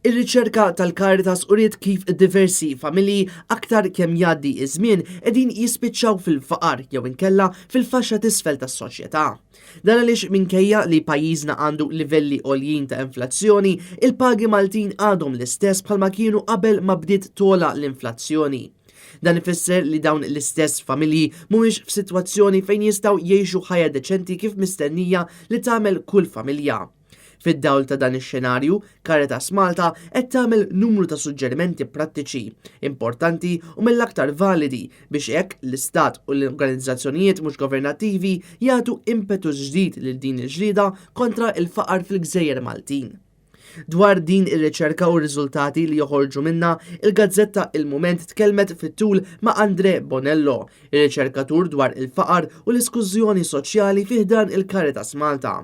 Ir-riċerka tal-Caritas uriet kif diversi familji aktar kemm jgħaddi iż-żmien qegħdin jispiċċaw fil-faqar jew inkella fil-faxxa t'isfel tas-soċjetà. Dan għaliex minkejja li pajjiżna għandu livelli għoljin ta' inflazzjoni, il-pagi Maltin għadhom l-istess bħalma kienu qabel ma bdiet togħla l-inflazzjoni. Dan ifisser li dawn l-istess familji mhumiex f'sitwazzjoni fejn jistgħu jgħixu ħajja deċenti kif mistennija li tagħmel kull familja. Fid-dawl ta' dan ix-xenarju, Caritas Malta qed tagħmel numru ta' suġġerimenti prattiċi, importanti u mill-aktar validi biex hekk l-Istat u l-organizzazzjonijiet mhux governattivi jagħtu impetus ġdid lil din il-ġlieda kontra l-faqar fil-gżejjer Maltin. Dwar din ir-riċerka u r-riżultati li joħorġu minnha, il-gazzetta Il-Mument tkellmet fit-tul ma' André Bonello, ir-riċerkatur dwar il-faqar u l-iskużjoni soċjali fi ħdan il-Caritas Malta,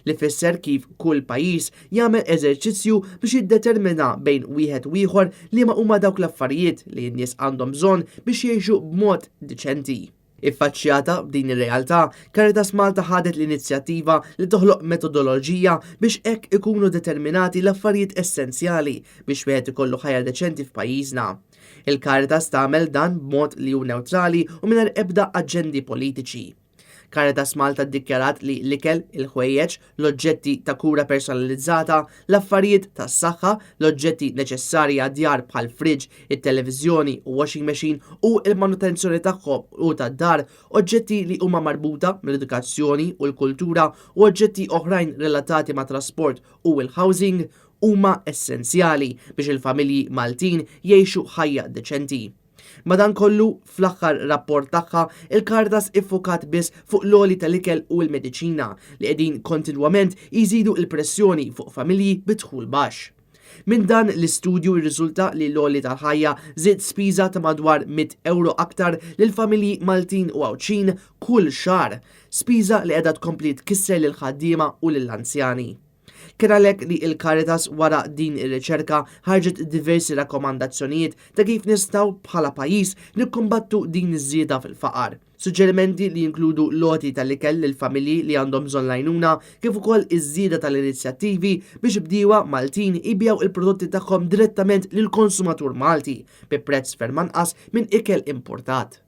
li fisser kif kull pajjiż jagħmel eżerċizzju biex jiddetermina bejn wieħed u ieħor liema huma dawk l-affarijiet li n-nies għandhom bżonn biex jgħixu b'mod diċenti. Iffaċċjata b'din ir-realtà, Caritas Malta ħadet l-inizjattiva li toħloq metodoloġija biex hekk ikunu determinati l-affarijiet essenzjali biex wieħed ikollu ħajja deċenti f'pajjiżna. Il-Caritas tagħmel dan b'mod li hu newtrali u mingħajr ebda aġendi politiċi. Caritas Malta ddikjarat li l-ikel, il-ħwejjeġ, l-oġġetti ta' kura personalizzata, l-affarijiet tas-saħħa, l-oġġetti neċessarji għad-djar bħal fridge, it-televiżjoni u washing machine u l-manutenzjoni tagħhom u tad-dar, oġġetti li huma marbuta mal-edukazzjoni u l-kultura u oġġetti oħrajn relatati mat-trasport u l-housing huma essenzjali biex il-familji Maltin jgħixu ħajja deċenti. Madankollu, fl-aħħar rapport tagħha, il-Caritas iffukat biss fuq l-għoli tal-ikel u l-mediċina li qegħdin kontinwament jżidu l-pressjoni fuq familji bi dħul baxx. Minn dan l-istudju rriżulta li l-għoli tal-ħajja żied spiża ta' madwar 100 ewro aktar lill-familji Maltin u Għawdxin kull xahar, spiża li qiegħda tkompli tkisser lill-ħaddiema u lill-anzjani. Kien għalhekk li l-Caritas wara din ir-riċerka ħarġet diversi rakkomandazzjonijiet ta' kif nistgħu bħala pajjiż nikkumbattu din iż-żieda fil-faqar. Suġġerimenti li jinkludu l-għoti tal-ikel lil familji li għandhom bżonn l-għajnuna kif ukoll iż-żieda tal-inizjattivi biex bdiewa Maltin jbigħu il-prodotti tagħhom direttament lill-konsumatur Malti bi prezz ferm anqas minn ikel importat.